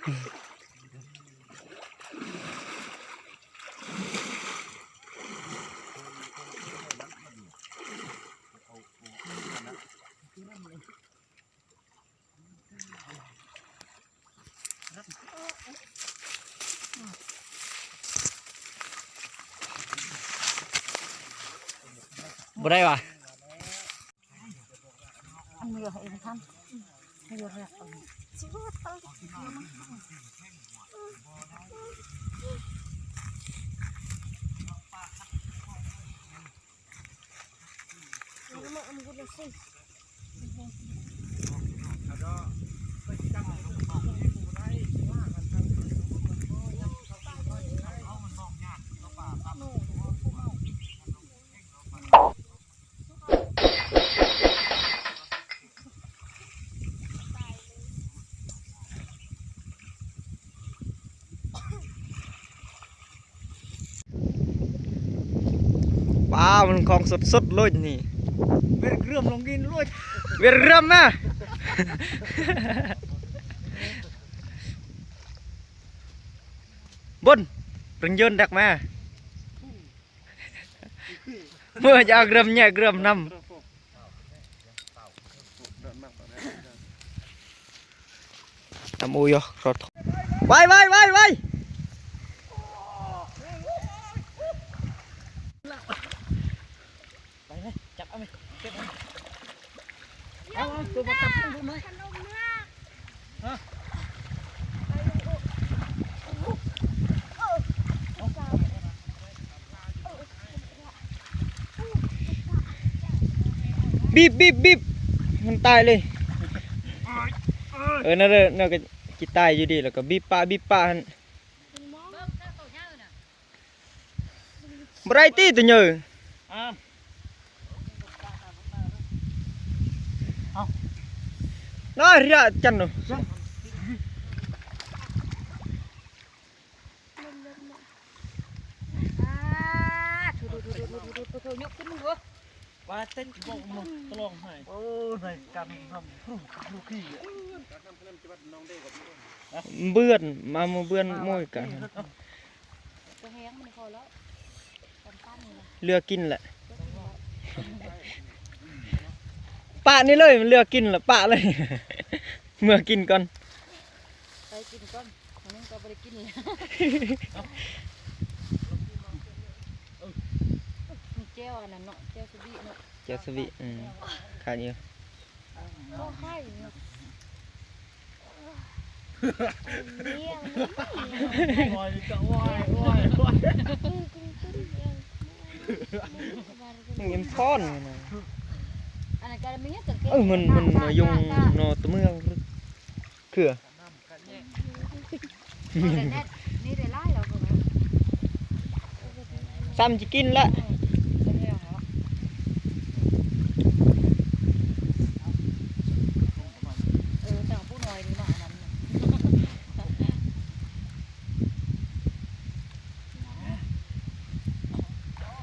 ບໍ່ໄດ້ຫວາ? ປາມັນຂອງສົດໆເລີຍນີ້ ເວດເລື່ອມລົງກິນເລີຍ ເວດເລື່ອມມາ ບົນ ເປັນເຢິນດັກມາ. ເມື່ອຈະເອົາເກືອມແຍກເກືອມນຳ ນຳໂອຍ ໄວ ໄວ ໄວ ໄວ. ໄປເລີຍ ຈັບເອົາເລີຍ ເກັບເອົາເລີຍ ເອົາ ເອົາ ຕົວມາຈັບເອົາເລີຍ ຮະ ບີບ ບີບ ບີບ ມັນຕາຍເລີຍ ເອີ ນັ້ນເດີ ນັ້ນກໍຊິຕາຍຢູ່ດີ ແລ້ວກໍບີບປະ ບີບປະຫັ້ນ. ບໍ່ໄດ້ຕິ ຕົວໃຫຍ່ ອ້າວ ເອົາ ນ້ອຍເຣຍຈັນໂນ ຍົກຂຶ້ນເບິ່ງດູ ວ່າເຕັດບໍ່ໝົດຕະຫຼອງໃຫ້ ໂອ້ຍ ໃນການທຳ ເບືອນ ມາ ມາເບືອນໂມຍກັນ ຕົວແຮງມັນພໍແລ້ວ ເຫຼືອກິນແຫຼະ ປະນີ້ເລີຍ ເຫຼືອກິນແລ້ວປະເລີຍ ເມືອກິນກ່ອນ ໄປກິນກ່ອນ ມັນຍັງກໍບໍ່ໄດ້ກິນເລີຍ ແຈ່ວອັນນັ້ນເນາະ ແຈ່ວສະບິເນາະ ແຈ່ວສະບິ ອືມ ຂາດຢູ່ ເອີ ມັນເປັນພອນ ເອີ ມັນ ມັນມາຍົງນໍຕະເມືອງ ເຄືອ ຊ້ຳຈະກິນລະ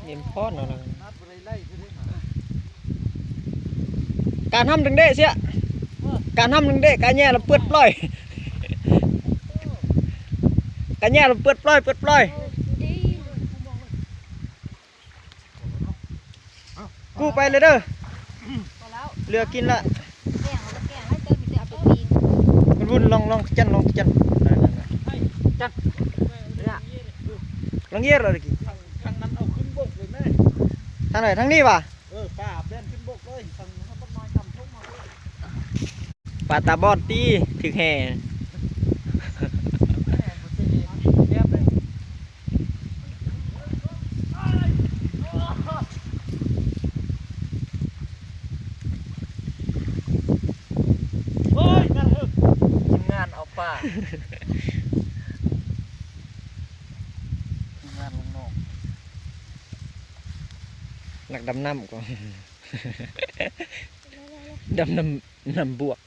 ເນມພອນເນາະ ການທຳຈັ່ງເດະເສຍ ການທຳຈັ່ງເດະ ກາແຍ່ລະເປີດປ່ອຍ ກາແຍ່ລະເປີດປ່ອຍ ເປີດປ່ອຍ ກູ້ໄປເລີຍເດີ ພໍແລ້ວ ເຫຼືອກິນລະ ແກງລະແກງລະ ເຕີມມີແຕ່ເອົາໄປປີ້ງ ບຸນໆ ລອງ ລອງຂະຈັນ ລອງຂະຈັນ ຈັນ ລອງເຢຍລະກິ ທາງນັ້ນເອົາຂຶ້ນບົກເລີຍແມ່ ທາງໃດ ທາງນີ້ຫວາ? ເອີ ປາແລ່ນຂຶ້ນບົກເລີຍ ທາງນັ້ນບັກນ້ອຍຕ່ຳລົງມາເລີຍ. ປາຕາບອດຕິ ຖືກແຫ່ ໂອ້ຍ ນັ້ນເອີ ທີມງານເອົາປາ ທີມງານລົງນອກ ນັກດຳນ້ຳກໍ ດຳນ້ຳ ນ້ຳບວກ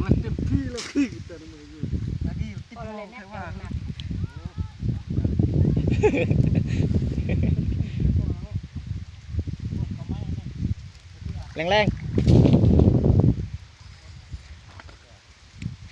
ມັນເຕັມທີ່ແລ້ວຄືແຕ່ລະມື້ຢູ່ ຕະກີ້ຕິດມອງແຕ່ວ່າ ແລງໆ.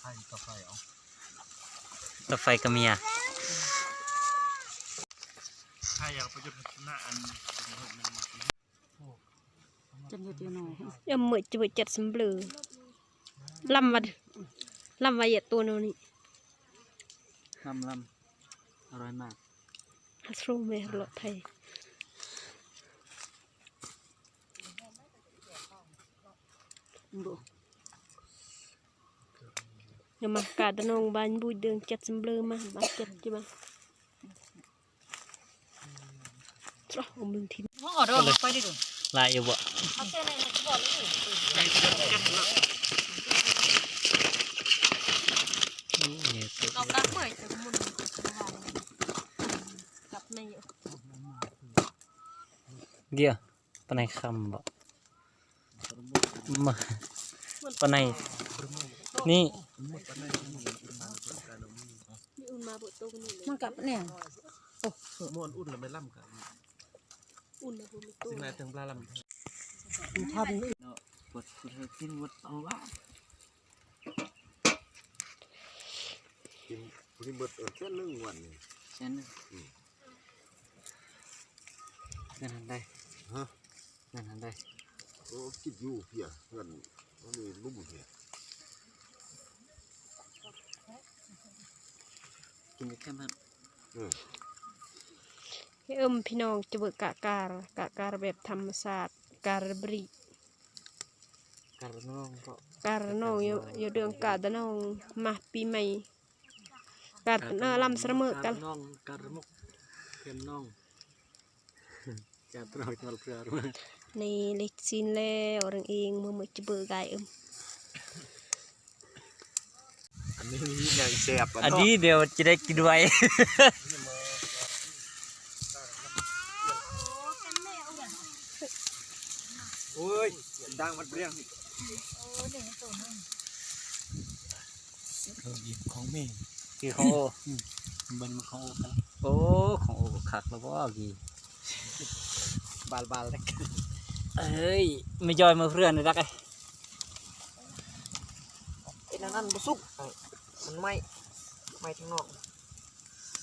ໃຫ້ກາໄຟເອົາ ກາໄຟກະເມຍ ໃຫ້ເອົາປະໂຫຍດ ລັກສະນະອັນ ຈະເຮັດຢູ່ໜໍ່ ເອີ ເມື່ອຈະເຮັດຈັດສຳເບລີ ລຳວ່າ ລຳວ່າເຢຍໂຕໂນນີ້ ລຳ ລຳ ອະຮ່ອຍມາກ ຮັກໂຊແມ່ເລາະໄທ ນຳມາກາດະນອງບ້ານບຸຍເດີງ ຈັດສຳເບລີມາ ບາດຈັດຈິມາ. ໂອ້ ມືທິນ ຫຼາຍຢູ່ບໍ່? ເດຍ ປານໃນຄຳບໍ່? ມາ ປານໃນ ນີ້ ມັນກັບແນວ ໂອ້ ມ່ວນອຸ່ນລະແມ່ນລຳກັນ ອຸ່ນລະບໍ່ມີໂຕ ຊິມາເຖິງປາລຳ ເນາະ ປວດ ປວດເທິງກິນໝົດເອົາວ່າ ກິນຜູ້ນີ້ໝົດ ເອີ ແສນໜຶ່ງວັນນີ້ ແສນໜຶ່ງ ອືມ ເງິນຫັ້ນໃດ ຮະ? ນັ້ນຫັ້ນໃດ ໂອ້ ກິນຢູ່ເພຍ ເຮືອນມັນມີລຸ່ມເພຍ ກິນຢູ່ແຄມຫັ້ນ ເອີ ເອີມ ພີ່ນ້ອງຈະເບີກະກາລ ກະກາລແບບທຳມະຊາດ ກາລບຣີ ກາລະນອງ ກາລະນອງ ຢູ່ ຢູ່ເດືອນກາດະນອງ ມາປີໃໝ່ ກາດະນອງ ລຳສະເໝີ ກາລະນອງ ກາລະມຸກ ແຄມນອງ. ຈະຕຣອກຈະເພື່ອ ນີ້ເລັກຊີ້ນແລ້ວ ເລື່ອງເອງ ມື້ມື້ຈະເບີກາຍເອີມ ອັນນີ້ມີແນວແຊບ ອັນນີ້ດຽວຈະໄດ້ກິນໄວ ໂອ້ຍ ດັງມັນເປືອງ ເອີ ຂອງແມ່ ຄືຂອງໂອ ອືມ ເບິ່ງຂອງໂອຄັກ ໂອ້ ຂອງໂອຄັກແລ້ວບໍ່ກີ້ ບາລໆ ເອີຍ ແມ່ຢອຍມາເພື່ອນດັກເອີຍ ເຮັດອັນນັ້ນບໍ່ສຸກ ມັນໄໝ້ ໄໝ້ທາງນອກ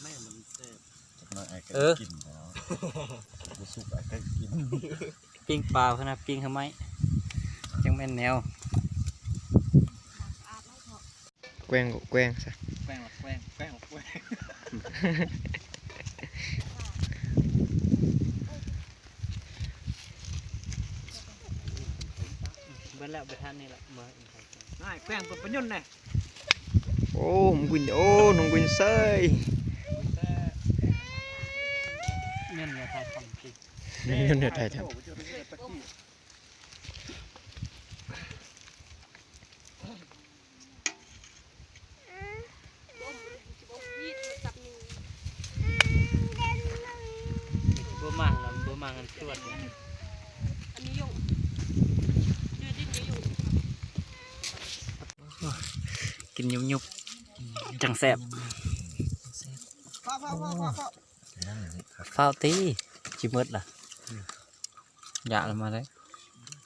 ໄໝ້ມັນແຊບ ຈັກໜ້ອຍອ້າຍກໍ ເອີ ກິນແລ້ວ ບໍ່ສຸກອ້າຍກໍກິນ ປີ້ງປາພຸ້ນນະ ປີ້ງໃຫ້ໄໝ້ ຈັ່ງແມ່ນແນວ ແກວ່ງກໍແກວ່ງຊະ ແກວ່ງລະແກວ່ງ ແກວ່ງລະແກວ່ງ ເບິດແລ້ວ ບໍ່ທັນນີ້ລະ ມາ ນາຍແກວ່ງເປັນປະຍຸນແດ່ ໂອ້ ນ້ອງບຸນ ໂອ້ ນ້ອງບຸນເຊີຍ ເງິນເນຍ ຖ່າຍທຳ ເງິນເນຍ ຖ່າຍທຳ. ບໍ່ມາງ ບໍ່ມາງ ອັນຊວດ ອັນນີ້ຢູ່ ຢູ່ດິນນີ້ຢູ່ ກິນຫຍຸບໆ ຈັ່ງແຊບ ຟ້າວໆໆໆ ຟ້າວຕິ ຊິໝົດລະ. ຢາກແລ້ວມາເລີຍ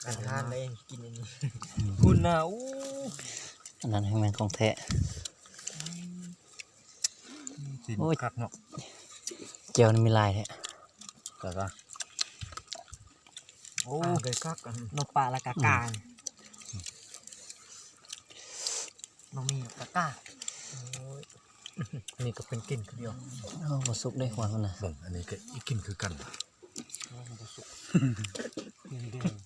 ອັນທານໄດ້ກິນອັນນີ້ ພຸ້ນນະ ໂອ້ ອັນນັ້ນແມ່ນຂອງແທ້ ຊີ້ນ ໂອ້ຍ ຄັກເນາະ ແຈ່ວນີ້ມີຫຼາຍແທ້ ແຕ່ວ່າ ໂອ້ ປາເລີຍຄັກ ອັນ ນົກປາລະກະກາ ອືມ ບໍ່ມີກະກາ ໂອ້ຍ ອັນນີ້ກໍເປັນກິ່ນຄືດຽວ ເອົາ ບໍ່ສຸກເດ້ ຄວັນພຸ້ນນະ ເບິ່ງ ອັນນີ້ກໍອີກກິ່ນຄືກັນ ໂອ້ ບໍ່ສຸກ ແດງ